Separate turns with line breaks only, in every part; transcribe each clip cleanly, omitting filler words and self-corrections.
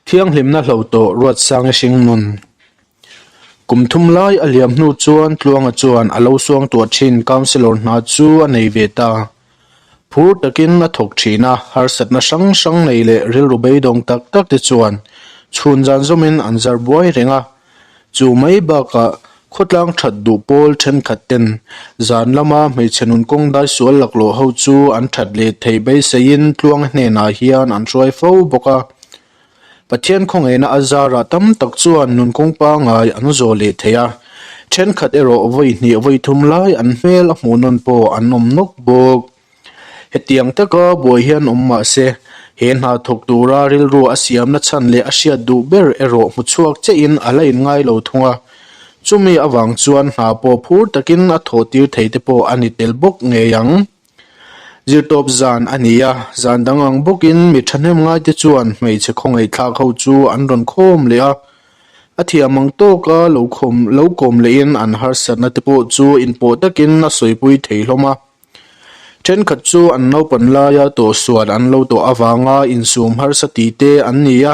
Thianghlimna hlo tawh Ruatsangi hringnun. Kum thum lai a liam hnu chuan Tluanga chuan a lo suang tuah thin Councillor hna chu a nei ve ta. Phur takin a thawk thin a, harsatna hrang hrang nei leh rilru beidawng tak tak te chuan chhun zan zawmin an zar buai reng a. Chu mai bakah khawtlang that duh pawl thenkhat ten zan lama hmeichhe nun kawng dai sual laklawh ho chu an that leh theih beiseiin Tluanga hnenah hian an hruai fo bawk a. Pathian khawngaihna a zarah tam tak chuan nun kawng pangngai an zawh leh thei a, thenkhat erawh vawi hnih vawi thum lai an hmel a hmuh nawn pawh an awm nawk bawk. Hetiang taka buai hian awm mah se, he hna thawk tura rilru a siamna chhan leh a hriat duh ber erawh hmu chhuak chiahin a la inngai lo thung a. Chumi avang chuan hna pawh phur takin a thawh tir thei te pawh a ni tel bawk ngei ang. Zirtawp zan a ni a, zan dang ang bawkin mi thahnem ngaite chuan hmeichhe khawngaihthlak ho chu an rawn khawm leh a. A thiam ang tawka lo khawm lo kawm lehin an harsatna te pawh chu inpawh takin a sawipui thei hlawm a. Thenkhat chu an naupan laia tawhsual an lo tawh avanga insum harsa tih te an ni a,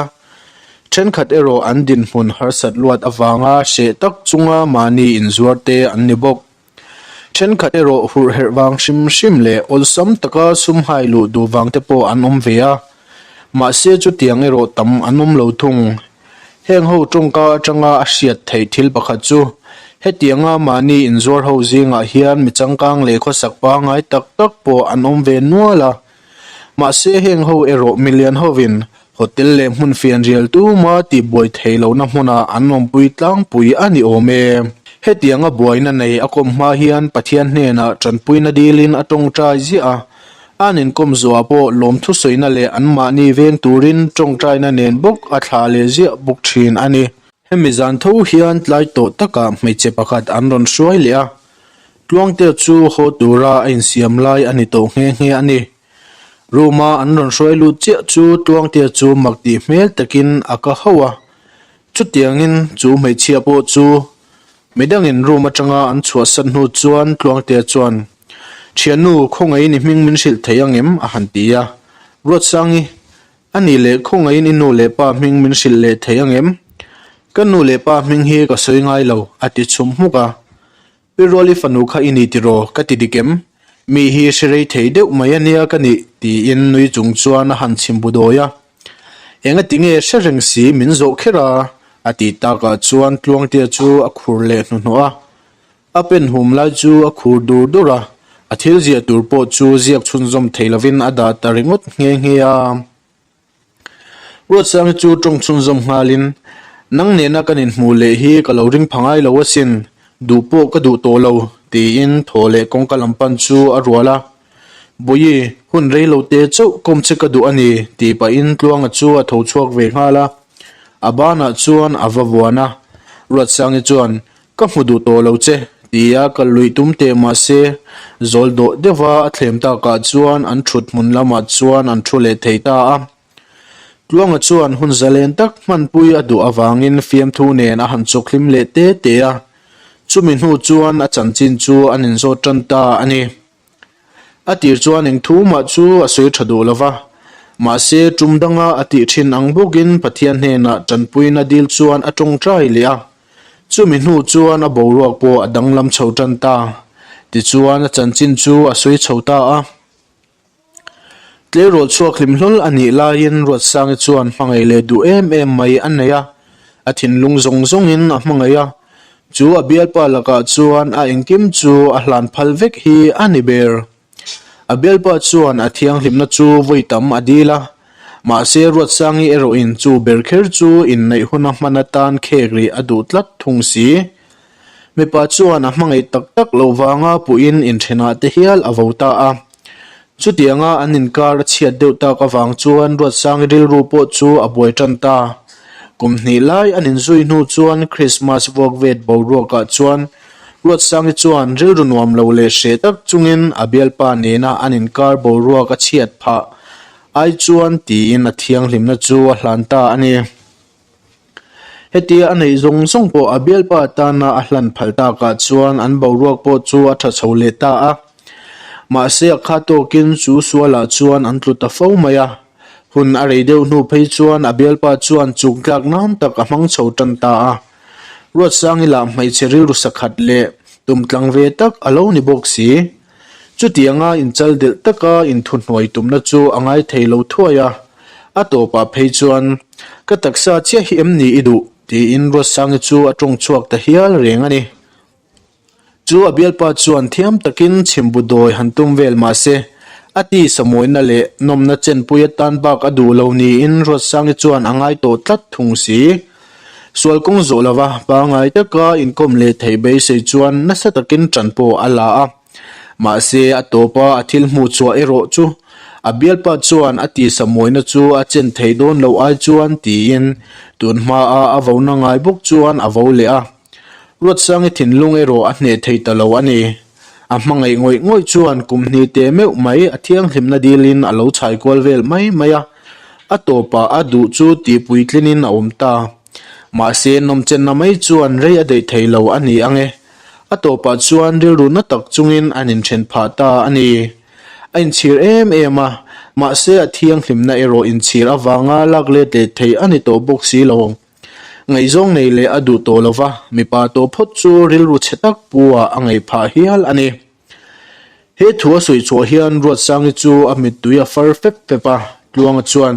thenkhat erawh an dinhmun harsat luat avanga hreh tak chunga mahni inzuar te an ni bawk. Thenkhat erawh hurhherh vang hrim hrim leh awlsam taka sum hai luh duh vang te pawh an awm ve a, mahse chutiang erawh tam an awm lo thung. Heng ho tawngka atanga a hriat theih thil pakhat chu, hetianga mahni inzuar ho zingah hian mi changkang leh khawsak pangngai tak tak pawh an awm ve nual a. Mahse heng ho erawh milian hovin hotel leh hmun fianrial tuma tihbuai theih lohna hmunah an awmpui tlangpui a ni awm e. Hetianga buaina nei a kawm hma hian Pathian hnenah tanpuina dilin a tawngtai ziah a. An inkawm zuah pawh lawmthu sawina leh anmahni veng turin tawngtaina nen bawk a thlah leh ziah bawk thin a ni. Hemi zan tho hian tlai tawh takah hmeichhe pakhat an rawn hruai leh a, Tluangtea chu haw tura a insiam lai a ni tawh nghe nghe a ni. Room-a an rawn hruai lut chiah chu Tluangtea chu mak tih hmel takin a ka hauh a, chutiangin chu hmeichhia pawh chu Midangin room atanga an chhuahsan hnu chuan Tluangtea chuan, Thiannu, khawngaihin i hming min hrilh thei angem? a han ti a. Ruatsangi, A nih leh khawngaihin i nu leh pa hming min hrilh leh thei angem? Ka nu leh pa hming hi ka sawi ngai lo, a ti chhum hmuk a. Pi Ruali fanu kha i ni tiraw? ka ti dik em? Mi hi hre rei thei deuh mai ania ka nih, tiin nui chung chuan a han chhim bu dawi a. Engati nge hre reng si min zawh kher a? A tih takah chuan Tluangtea chu a khur leh hnuhnawh a. A pen hum lai chu a khur dur dur a, a thil ziah tur pawh chu ziak chhunzawm thei lovin a dah ta ringawt nghe nghe a. Ruatsangi chu tawng chhunzawm nghalin, Nang nena kan inhmuh leh hi ka lo ring pha ngai lo asin, duh pawh ka duh tawh lo, tiin thaw leh kawngka lam pan chu a rual a. Bawihi, hun rei lo te chauh kawm che ka duh a ni, tih pahin Tluanga chu a tho chhuak ve nghal a. A banah chuan a va vuan a. Ruatsangi chuan, Ka hmu duh tawh lo che, tia kal luih tum teh mah se, zawl dawh deuha a thlem takah chuan an thut hmun lamah chuan an thu leh thei ta a. Tluanga chuan hun zalen tak hmanpui a duh avangin fiamthu nen a han chawkhlim leh te te a. Chumi hnu chuan a chanchin chu an inzawt tan ta a ni. A tir chuan eng thu mah chu a sawi tha duh lo va, mahse tum danga a tih thin ang bawkin Pathian hnenah tanpuina dil chuan a tawngtai leh a. Chumi hnu chuan a boruak pawh a danglam chho tan ta. Tichuan a chanchin chu a sawi chho ta a. Tleirawl chhuak hlim hlawl a nih laiin Ruatsangi chuan hmangaih leh duh em em mai a nei a, a thinlung zawng zawngin a hmangaih a. Chu a bialpa lakah chuan a engkim chu a hlan phal vek hi a ni ber. A bialpa chuan a thianghlimna chu vawi tam a dil a, mahse Ruatsangi erawhin chu ber kher chu inneih huna hman atan khek rih a duh tlat thung si. Mipa chuan a hmangaih tak tak loh vanga puhin inthenah te hial a vo ta a. Chutianga an inkar a chhiat deuh tak avang chuan Ruatsangi rilru pawh chu a buai tan ta. Kum hnih lai an inzui hnu chuan Krismas vuak vet boruakah chuan Ruatsangi chuan rilru nuam lo leh hreh tak chungin a bialpa nena an inkar boruak a chhiat phah ai chuan tiin a thianghlimna chu a hlan ta a ni. Hetia a neih zawng zawng pawh a bialpa atana a hlan phal takah chuan an boruak pawh chu a tha chho leh ta a. Mahse a kha tawkin chu sualah chuan an tlu ta fo mai a. Hun a rei deuh hnu phei chuan a bialpa chuan chuk tlak nan tak a hmang chho tan ta a. Ruatsangi lah hmeichhe rilru sakhat leh tumtlang ve tak a lo ni bawk si. Chutianga inchal delh taka inthuhnuai tumna chu a ngai thei lo thuai a. A tawpah phei chuan, Ka taksa chiah hi em ni i duh? tiin Ruatsangi chu a tawng chhuak ta hial reng a ni. Chu a bialpa chuan thiam takin chhimbu dawi han tum vel mah se, a tisa mawina leh nawmna chenpui atan bak a duh lo niin Ruatsangi chuan a ngai tawh tlat thung si. Sual kawng zawh lova pangngai taka inkawm leh theih beisei chuan nasa takin ṭan pawh a la a. Mahse, a tawpa a thil hmuh chhuah erawh chu a bialpa chuan a tisa mawina chu a chen thei dawn loh ai chuan tiin tun hmaa a vona ngai bawk chuan a vo leh a. Ruatsangi thinlung erawh a hneh thei ta lo a ni. A hmangaih ngawih ngawih chuan kum hnih teh meuh mai a thianghlimna dilin a lo chhai kual vel mai mai a, a tawpah a duh chu tih puitlinin a awm ta. Mahse, nawmchenna mai chuan rei a daih thei lo a ni ang e. A tawpah chuan rilru na tak chungin an inthen phah ta a ni. A inchhir em em a, mahse a thianghlimna erawh inchhir avanga lak let leh theih a ni tawh bawk si lo. Ngaihzawng nei leh a duh tawh lova, mipa tawh phawt chu rilru chhe tak pu ah a ngaih phah hial a ni. He thu a sawi chhuah hian Ruatsangi chu a mittui a far fep fep a, Tluanga chuan,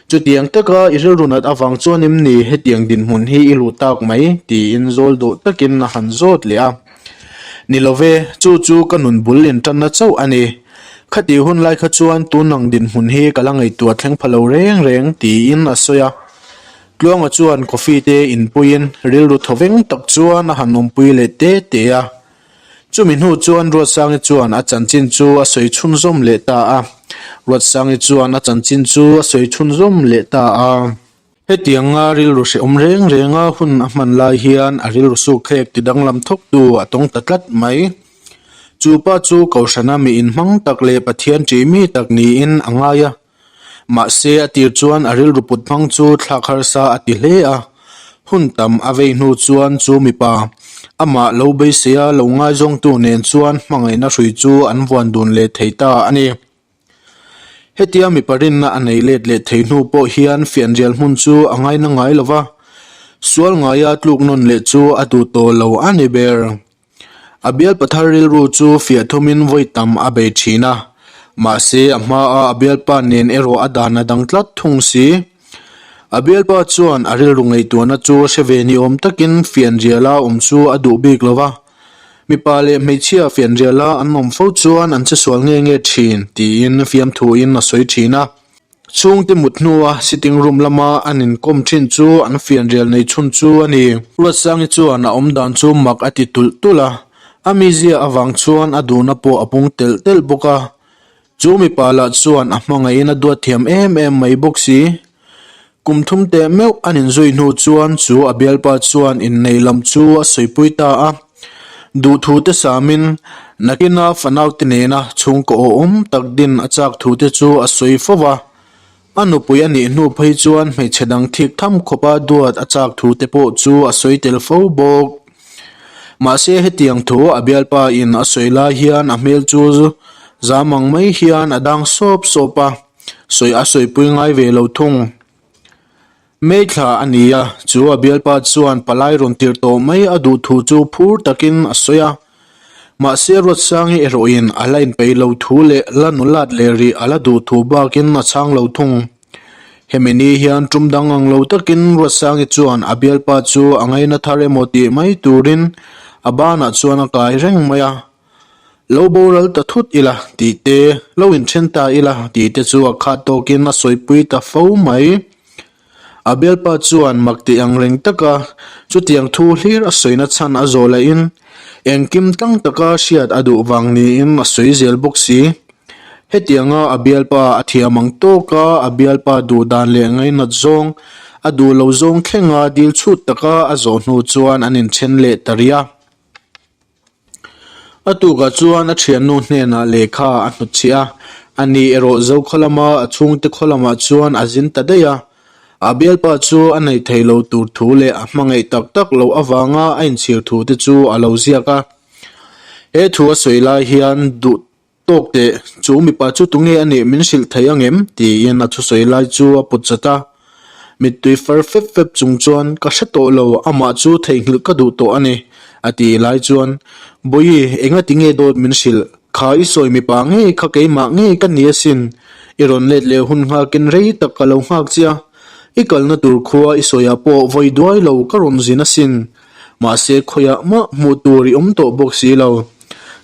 Chutiang taka i rilru nat avang chuan em ni hetiang dinhmun hi i luh tak mai? tiin zawl dawh takin a han zawt leh a. Ni lo ve, chu chu ka nun bul intanna chauh a ni. Khati hun lai kha chuan tunang dinhmun hi ka la ngaihtuah thleng pha lo reng reng, tiin a sawi a. Tluanga chuan coffee te inpuiin rilru thawveng tak chuan a han awmpui leh te te a. Chumi hnu chuan Ruatsangi chuan a chanchin chu a sawi chhunzawm leh ta a. Ruatsangi chuan a chanchin chu a sawi chhunzawm leh ta a. Hetianga rilru hrehawm reng renga hun a hman lai hian a rilru sukthlek ti danglam thawktu a tawng ta tlat mai. Chu pa chu Kohhrana mi inhmang tak leh Pathian ṭih mi tak niin a ngai a. Mahse, a tir chuan a rilru put hmang chu thlak harsa a ti hle a. Hun tam a vei hnu chuan chu mipa, amah lo beiseia lo ngaizawngtu nen chuan hmangaihna hrui chu an vuan dun leh thei ta a ni. Hetia mipa rinna a nei let leh thei hnu pawh hian fianrial hmun chu a ngaina ngai lo va, sual ngaia tluk nawn leh chu a duh tawh lo a ni ber. A bialpa thar rilru chu fiah thumin vawi tam a bei thin a, mahse a hmaa a bialpa nen erawh a dan a dang tlat thung si. A bialpa chuan a rilru ngaihtuahna chu hre ve ni awm takin fianriala awm chu a duh bik lo va, mipa leh hmeichhia fianriala an awm fo chuan an che sual nge nge thin tiin fiamthuin a sawi thin a. Chhungte mut hnua sitting room lama an inkawm thin chu an fianrial nei chhun chu a ni. Ruatsangi chuan a awmdan chu mak a ti tulh tulh a, a mizia avang chuan a duhna pawh a pung telh telh bawk a. Chu mipa lah chuan a hmangaihin a duat thiam em em mai bawk si. Kum thum teh meuh an inzui hnu chuan chu a bialpa chuan inneih lam chu a sawipui ta a. Duhthute samin nakina fanaute nena chhungkaw awhawm tak din a chak thute chu a sawi fo va. A nupui a nih hnu phei chuan hmeichhe dang thik tham khawpa duat a chak thute pawh chu a sawi tel fo bawk. Mahse hetiang thu a bialpa in a sawi lai hian a hmel chu zam ang mai hian a dang sawp sawp a, sawi a sawipui ngai ve lo thung. Meithla a ni a, chu a bialpa chuan palai rawn tirh tawh mai a duh thu chu phur takin a sawi a. Mahse Ruatsangi erawhin a la inpeih lo thu leh la nulat leh rih a la duh thu bakin a chhang lo thung. Hemi ni hian tum dang ang lo takin Ruatsangi chuan a bialpa chu a ngaina thar emaw tih mai turin a banah chuan a kai reng mai a. Lo boral ta thut ila tih te, lo inthen ta ila tih te chu a khat tawkin a sawipui ta fo mai. A bialpa chuan mak tih ang reng taka chutiang thu hlir a sawina chhan a zawh lahin engkim tlang taka hriat a duh vang niin a sawi zel bawk si. Hetianga a bialpa a thiam ang tawka a bialpa duh dan leh ngainat zawng a duh lo zawng thlenga dil chhut taka a zawh hnu chuan an inthen leh ta rih a. A tukah chuan a thiannu hnenah lehkha a hnutchhiah a, ani erawh Zokhaw lama a chhungte khaw lamah chuan a zin ta daih a. A bialpa chu a neih theih lo tur thu leh a hmangaih tak tak loh avanga a inchhir thu te chu a lo ziak a. He thu a sawi lai hian duh. Tawk teh, chu mipa chu tunge a nih min hrilh thei angem? tiin a thusawi lai chu a put chat a. Mittui far fep fep chung chuan, Ka hre tawh lo, amah chu theihnghilh ka duh tawh a ni, a ti lai chuan, Bawihi, enga ti nge dawt min hrilh? Kha i sawi mipa ngei kha keimah ngei ka ni asin, i rawn let leh hun nghakin rei tak ka lo nghak che a, i kalna tur khua i sawiah pawh vawi duai lo ka rawn zin asin, mahse khawiah mah hmuh tur i awm tawh bawk si lo.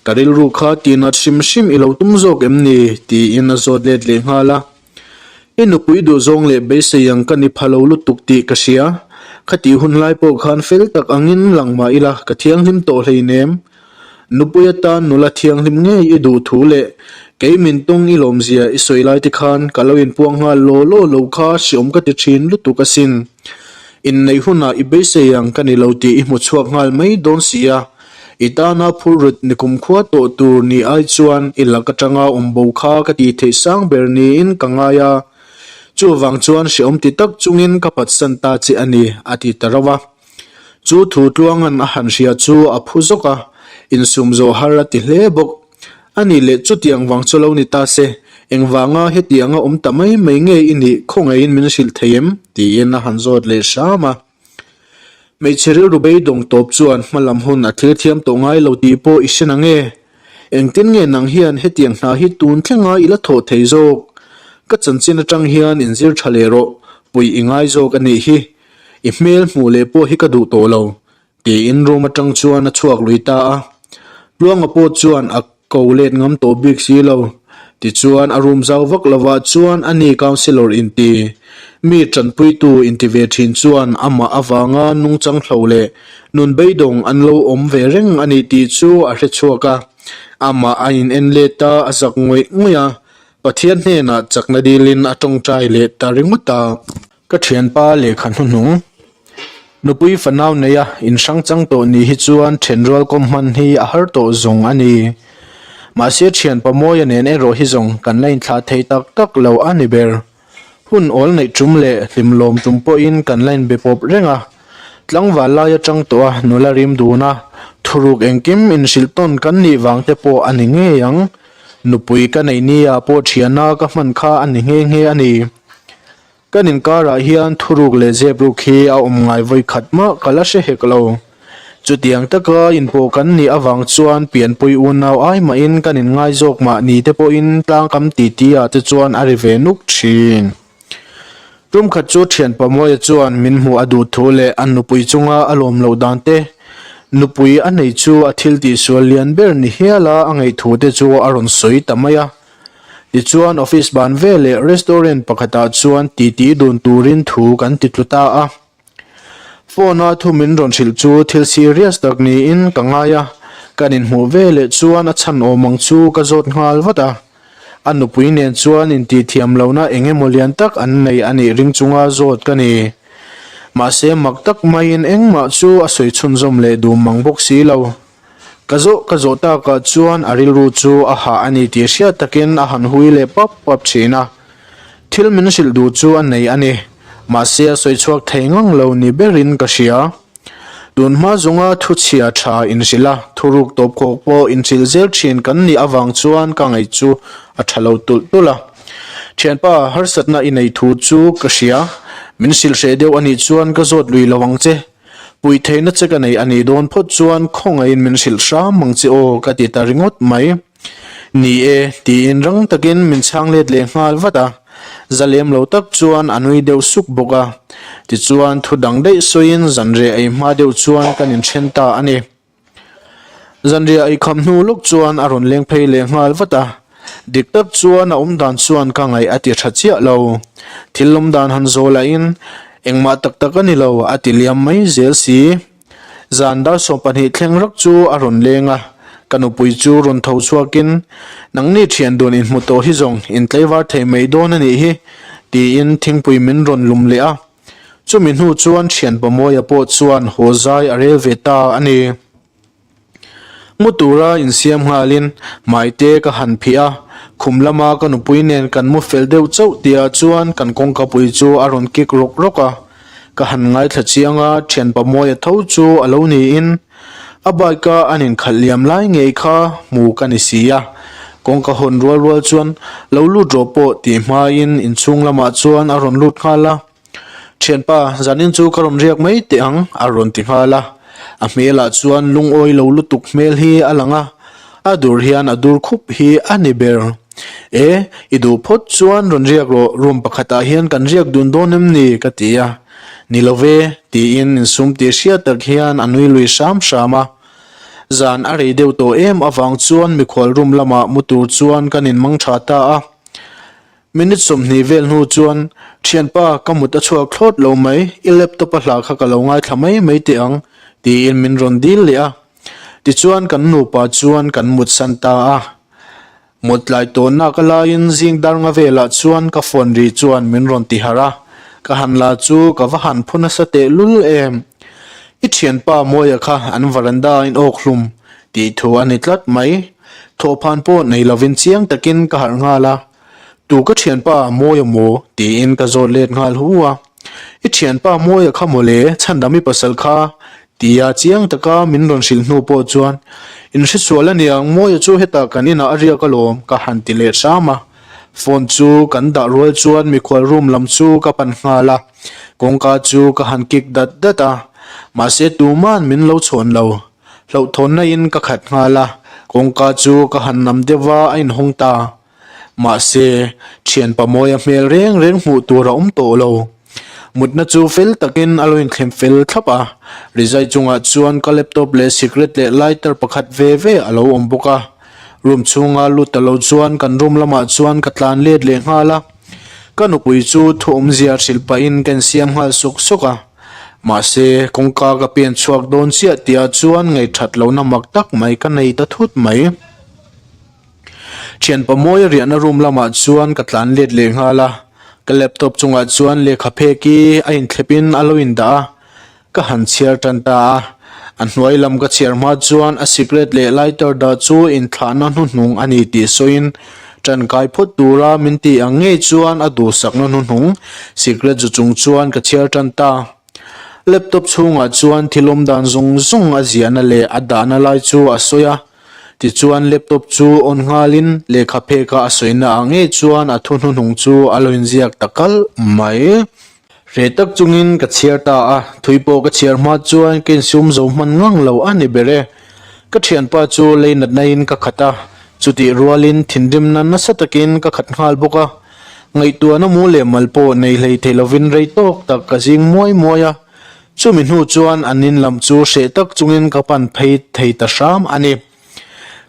Ka rilru kha tihnat hrim hrim i lo tum zawk em ni? tiin a zawt let leh nghal a. I nupui duhzawng leh beisei ang ka ni pha lo lutuk tih ka hria. Khatih hun lai pawh khan fel tak angin lang mah ila ka thianghlim tawh hleinem. Nupui atan nula thianghlim ngei i duh thu leh kei min tawng i lawmzia i sawi lai te khan ka lo inpuang nghal law law lo kha hriawm ka ti thin lutuk asin. Inneih hunah i beisei ang ka ni lo tih i hmu chhuak nghal mai dawn si a. I tana phurrit ni kumkhua tawh tur ni ai chuan i lak atanga awm bo kha ka tih theih sang ber niin ka ngai a, chuvang chuan hrehawm ti tak chungin ka phatsan ta che a ni, a ti ta rauh a. Chu thu tluangan a han hria chu a phu zawk a, insum zawh har a ti hle bawk. A nih leh chutiang vang chu lo ni ta se, engvanga hetianga awm ta mai mai nge i nih khawngaihin min hrilh thei em? tiin a han zawt leh hram a. Hmeichhe rilru beidawng tawp chuan hma lam hun a thlir thiam tawh ngai lo tih pawh i hre nang e. Engtin nge nang hian hetiang hna hi tun thlenga i la thawh thei zawk? Ka chanchin atang hian inzir tha leh rawh, puih i ngai zawk a nih hi. I hmel hmuh leh pawh hi ka duh tawh lo, tiin room atang chuan a chhuak lui ta a. Tluanga pawh chuan a ko let ngam tawh bik si lo. Tichuan a room zau vak lovah chuan a ni councillor inti, mi tanpuitu inti ve thin chuan amah avanga nungchang hlo leh nun beidawng an lo awm ve reng a ni tih chu a hre chhuak a. Amah a in en let a, a zak ngawih ngawih a, Pathian hnenah chakna dilin a tawngtai leh ta ringawt a. Ka thianpa lehkha hnuhnung, nupui fanau neia inhrang chang tawh ni hi chuan thenrual kawm hman hi a har tawh zawng a ni. Mahse thianpa Mawia nen erawh hi zawng kan la inthlah thei tak tak lo a ni ber. Hun awl neih tum leh hlimlawm tum pawhin kan la inbe pawp reng a. Tlangval lai atang tawh a nula rim dun a, thuruk engkim inhrilh tawn kan nih vang te pawh a ni ngei ang. Nupui ka neih nia pawh thiana ka hman kha a ni nghe nghe a ni. Kan inkarah hian thuruk leh zepruk hi a awm ngai vawi khat mah ka la hre hek lo. Chutiang taka inpawh kan nih avang chuan pianpui unau ai mahin kan inngai zawk mah ni te pawhin tlangkam titi ah te chuan a ri ve nuk thin. Tum khat chu thianpa Mawia chuan min hmuh a duh thu leh a nupui chunga a lawm loh dan te, nupui a nei chu a thil tihsual lian ber ni hiala a ngaih thu te chu a rawn sawi ta mai a. Tichuan office ban veleh restaurant pakhatah chuan titi dun turin thu kan ti tlu ta a. Phone a thu min rawn hrilh chu thil serious tak niin ka ngai a, kan inhmuh veleh chuan a chhan awm ang chu ka zawt nghal vat a. A nupui nen chuan intihthiam lohna eng emaw lian tak an nei a nih ring chunga zawt ka ni. Mahse mak tak maiin engmah chu a sawi chhunzawm leh dum mang bawk si lo. Ka zawh ka zawh takah chuan a rilru chu a hah a ni tih hriat takin a han hui leh pap pap thin a. Thil min hrilh duh chu a nei a ni. Mahse a sawi chhuak thei ngang lo ni berin ka hria. Tun hma zawnga thu chhia tha inhrilh a, thuruk tawp khawk pawh inhrilh zel thin kan nih avang chuan ka ngaih chu a tha lo tulh tulh a. Thianpa, harsatna i nei thu chu ka hria. Min hrilh hreh deuh a nih chuan ka zawt lui lo ang che. Puih theihna che ka nei a nih dawn phawt chuan khawngaihin min hrilh hram ang che aw ka ti ta ringawt mai. Ni e, tiin rang takin min chhang let leh nghal vat a, zalem lo tak chuan a nui deuh suk bawk a. Tichuan thu dang daih sawiin zanriah ei hma deuh chuan kan inthen ta a ni. Zanriah ei kham hnu lawk chuan a rawn leng phei leh nghal vat a, dik tak chuan a awm dan chuan ka ngaih a ti tha chiah lo. Thil awm dan han zawl ahin engmah tak tak a ni lo a ti liam mai zel si. Zan dar 12 thleng rak chu a rawn leng a, ka nupui chu rawn tho chhuakin nangni thian dun inhmu tawh hi zawng intleivar thei mai dawn a nih hi tiin thingpui min rawn lum leh a. Chumi hnu chuan thianpa Mawia pawh chuan haw zai a rel ve ta a ni. Mu tura insiam nghalin hmaite ka han phih a, khum lama ka nupui nen kan mu fel deuh chauh tihah chuan kan kawngkapui chu a rawn kik rawk rawk a. Ka han ngaithla chiang a, thianpa Mawia tho chu a lo niin a bike a an inkhalh liam lai ngei kha hmu ka ni si a. Kawngka hawn rual rual chuan lo lut rawh pawh tih hmain inchhung lamah chuan a rawn lut nghal a. Thianpa, zanin chu ka rawn riak mai teh ang a rawn ti nghal a. A hmelah chuan lungawi lo lutuk hmel hi a lang a, a dur hian a dur khup hi a ni ber. E, i duh phawt chuan rawn riak rawh, room pakhatah hian kan riak dun dawn em ni? ka ti a. Ni lo ve, tiin insum tih hriat tak hian a nui lui hram hram a. Zan a rei deuh tawh em avang chuan mikhual room lamah mu tur chuan kan inmang tha ta a. Minute 20 vel hnu chuan, Thianpa, ka mut a chhuak thlawt lo mai, i laptop a hla kha ka lo ngaithla mai mai teh ang, tiin min rawn dil leh a. Tichuan kan nupa chuan kan mutsan ta a. Mut tlai tawnna ka laiin zing dar nga velah chuan ka phone ri chuan min rawn ti harh a, ka han la chu ka va han phu nasa teh lul em. I thianpa Mawia kha an varanda a in awk hlum tih thu a ni tlat mai. Thawhphan pawh nei lovin chiang takin ka harh nghal a, Tu ka thianpa Mawia maw? tiin ka zawt let nghal hu a. I thianpa Mawia kha mawle, chhandam i pasal kha Tia chiang taka min rawn hrilh hnu pawh chuan, In hresual a niang, Mawia chu hetah kan inah a riak alawm, ka han ti leh hram a. Phone chu kan dah rual chuan mikhual room lam chu ka pan nghal a, kawngka chu ka han kick dat dat a, mahse tuman min lo chhawn lo. Hlauhthawnna in ka khat nghal a, kawngka chu ka han nam deuh a, a inhawng ta. Mahse, thianpa Mawia hmel reng reng hmuh tur a awm tawh lo. Mutna chu fel takin a lo inthlem fel thlap a, rizai chungah chuan ka laptop leh sikret leh lighter pakhat ve ve a lo awm bawk a. Room chhunga lut ta lo chuan kan room lamah chuan ka tlan let leh nghal a. Ka nupui chu thu awmzia hrilh pahin ka insiam nghal sawk sawk a. Mahse, kawngka ka pen chhuak dawn chiah tihah chuan ngaihthat lohna mak tak mai ka nei ta thut mai. Thianpa Mawia riahna room lamah chuan ka tlan let leh nghal a, ka laptop chungah chuan lehkha phek hi a inthlepin a lo indah a, ka han chhiar tan ta a. A hnuai lam ka chhiar hma chuan a sikret leh lighter dah chu inthlahna hnuhnung a ni tih sawiin tankai phawt tura min tih ang ngei chuan a duhsakna hnuhnung sikret zu chung chuan ka chhiar tan ta. Laptop chhungah chuan thil awm dan zawng zawng a ziahna leh a dahna lai chu a sawi a. Tichuan laptop chu on nghalin lehkha pheka a sawina ah ngei chuan a thu hnuhnung chu a lo inziak ta kalh mai. Hreh tak chungin ka chhiar ta a, thui pawh ka chhiar hma chuan ka insum zo hman ngang lo a ni ber e. Ka thianpa chu lei natna in ka khat a, chutih rualin thinrimna nasa takin ka khat nghal bawk a. Ngaihtuahna mu leh mal pawh nei hlei thei lovin rei tawk tak ka zing muai muai a. Chumi hnu chuan an in lam chu hreh tak chungin ka pan phei thei ta hram a ni.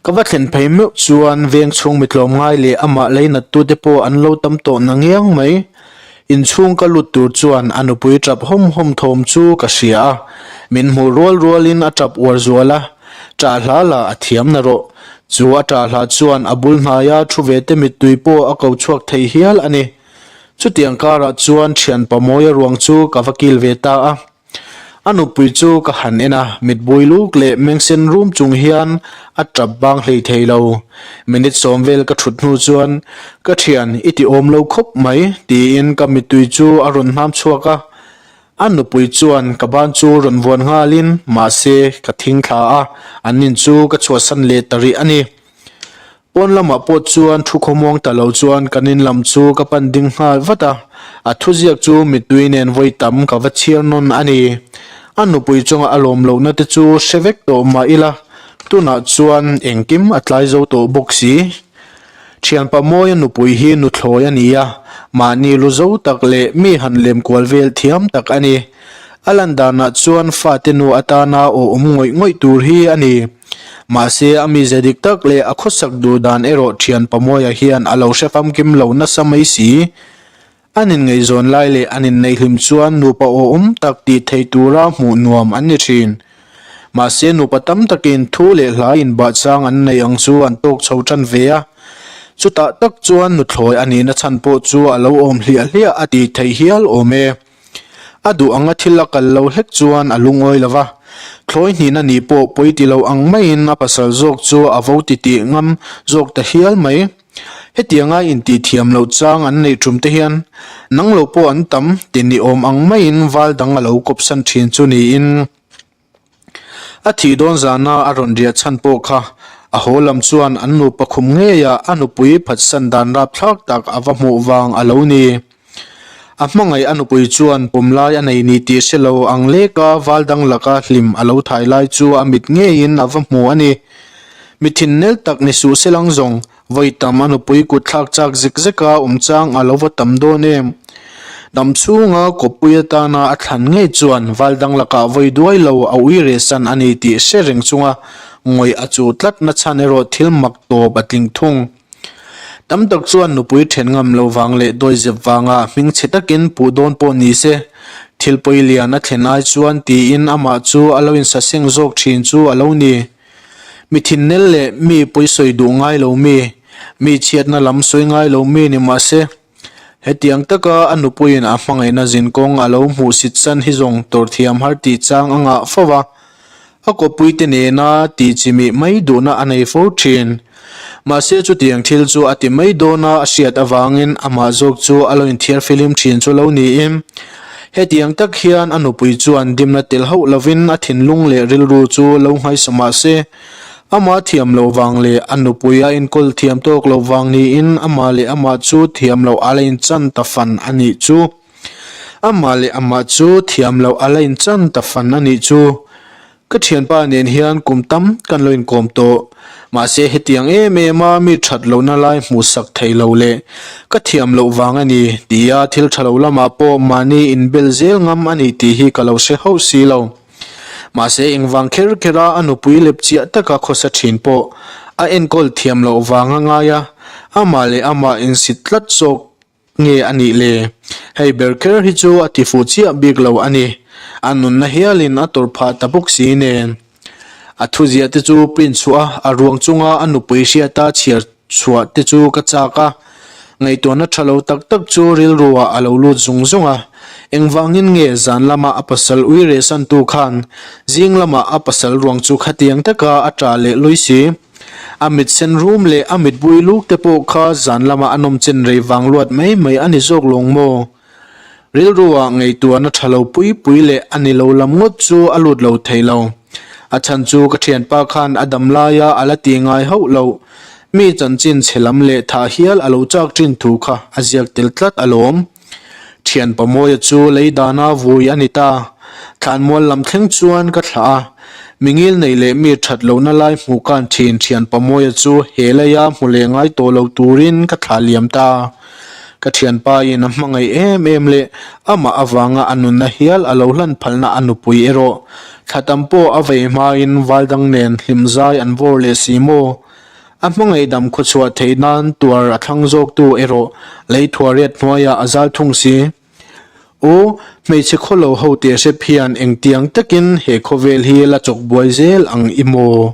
Ka va thlen phei meuh chuan veng chhung mi tlawmngai leh amah leinat tute pawh an lo tam tawh na ngiang mai. Inchhung ka lut tur chuan a nupui tap hawm hawm thawm chu ka hria a, min hmuh rual rualin a tap uar zual a, ṭah hla lah a thiam na rawh. Chu a ṭah hla chuan a bul hnaia thu ve te mittui pawh a ko chhuak thei hial a ni. Chutiang karah chuan thianpa Mawia ruang chu ka va kil ve ta a. A nupui chu ka han en a, mitbui luk leh mengsen rum chung hian a tap bang hlei thei lo. Minute sawm vel ka thut hnu chuan, Ka thian, i ti awm lo khawp mai, tiin ka mittui chu a rawn hnam chhuak a. A nupui chuan ka ban chu rawn vuan nghalin, mahse, ka thing thla a, an in chu ka chhuahsan leh ta rih a ni. Pawn lamah pawh chuan thu khawmuang ta lo chuan kan in lam chu ka pan ding nghal vat a, a thuziak chu mittui nen vawi tam ka va chhiar nawn a ni. A nupui chunga a lawm lohna te chu hre vek tawh mah ila, tunah chuan engkim a tlai zo tawh bawk si. Thianpa Mawia nupui hi nuthlawi a ni a, mahni lu zo tak leh mi han lem kual vel thiam tak a ni. A lan danah chuan fate nu atana aw awm ngawih ngawih tur hi a ni. Mahse, a mize dik tak leh a khawsak duh dan erawh thian Pamawia hian a lo hre famkim lo nasa mai si. An inngaihzawn lai leh an inneihhlim chuan nupa awhawm tak tih thei tura hmuh nuam an ni thin. Mahse, nupa tam takin thu leh hla inbahchang an neih ang chu an tawk chho tan ve a. Chutah tak chuan nuthlawi a nihna chhan pawh chu a lo awm hliah hliah a tih theih hial awm e. A duh anga thil a kal lo hlek chuan a lungawi lo va, thlawi hnihna nih pawh pawi ti lo ang maiin a pasal zawk chu a vo ti tih ngam zawk ta hial mai. Hetianga intih thiam loh chang an neih tum te hian nang lo pawh an tam ti ni awm ang maiin val dang a lo kawpsan thin chu niin. A thih dawn zana a rawn riah chhan pawh kha A haw lam chuan an nupa khum ngeiah a nupui phatsan dan rapthlak tak a va hmuh vang a lo ni. A hmangaih a nupui chuan pawmlai a nei ni tih hre lo ang leka val dang laka hlim a lo thai lai chu a mit ngeiin a va hmu a ni. Mi thinnel tak ni suh se lang zawng, vawi tam a nupui kut thlak chak zek zeka awm chang a lo va tam dawn em. Dam chhunga kawppui atana a thlan ngei chuan val dang lakah vawi duai lo a ui rehsan a ni tih hre reng chunga ngawih a chuh tlat na chhan erawh thil mak tawp a tling thung. Tam tak chuan nupui then ngam lo vang leh dawizep vanga hmingchhe takin puh dawn pawh ni se, thil pawi lian a thlen ai chuan tiin amah chu a lo insaseng zawk thin chu a lo ni. Mi thinnel leh mi pawisawi duh ngai lo mi, mi chhiatna lam sawi ngai lo mi ni mah se, hetiang taka a nupuiin a hmangaihna zinkawng a lo hmuhsit san hi zawng tawrhthiam har tih chang a ngah fo va. A kawppuite nena tih chimih mai duhna a nei fo thin. Mahse chutiang thil chu a ti mai dawna a hriat avangin amah zawk chu a lo inthiar filim thin chu lo niin. Hetiang tak hian a nupui chuan dimna tel hauh lovin a thinlung leh rilru chu lo nghaisa mah se, amah thiam loh vang leh a nupui a enkawl thiam tawk loh vang niin amah leh amah chu thiam loh a la inchan ta fan a nih chu. Amah leh amah chu thiam loh a la inchan ta fan a nih chu. Ka thianpa nen hian kum tam kan lo inkawm tawh. Mahse hetiang em em a mi that lohna lai hmuhsak thei lo leh ka thiam loh vang a ni tia thil tha lo lamah pawh mahni inbel zel ngam a ni tih hi ka lo hre hauh si lo. Mahse engvang kher kher a a nupui lep chiah taka khawsa thin pawh a enkawl thiam loh vang a ngai a, amah leh amah insit tlat zawk Nge a nih le? Hei ber kher hi chu a ti fuh chiah bik lo a ni. A nunna hialin a tawrh phah ta bawk si nen. A thuziah te chu print chhuah a, a ruang chunga a nupui hriata chhiar chhuah te chu ka chak a. Ngaihtuahna tha lo tak tak chu rilru ah a lo lut zung zung a. Engvangin nge zan lama a pasal ui rehsantu khan zing lama a pasal ruang chu khatiang taka a ṭah leh lui si? A mit sen rum leh a mit bui luk te pawh kha zan lama a nawm chen rei vang luat mai mai a ni zawk lawng maw? Rilru ah ngaihtuahna tha lo pui pui leh a ni lo lam ngawt chu a lut lo thei lo. A chhan chu ka thianpa khan a dam laia a la ti ngai hauh loh. Mi chanchin chhe lam leh thah hial a lo chak thin thu kha a ziak tel tlat alawm. Thianpa Mawia chu lei dana vui a ni ta. Thlanmual lam thleng chuan ka thlah a. Mi ngil nei leh mi that lohna lai hmuh kan thin Thianpa Mawia chu he leia hmu leh ngai tawh lo turin ka thlah liam ta. Ka thianpa in a hmangaih em em leh amah avanga a nunna hial a lo hlan phalna a nupui erawh thla tam pawh a vei hmain valdang nen hlimzai an vawr leh si maw? A hmangaihdam khawchhuah theih nan tuar a thlang zawktu erawh lei thuariat hnuaiah a zal thung si. Aw, hmeichhe khawlo ho teh hrep hian engtiang takin he khawvel hi la chawk buai zel ang i maw?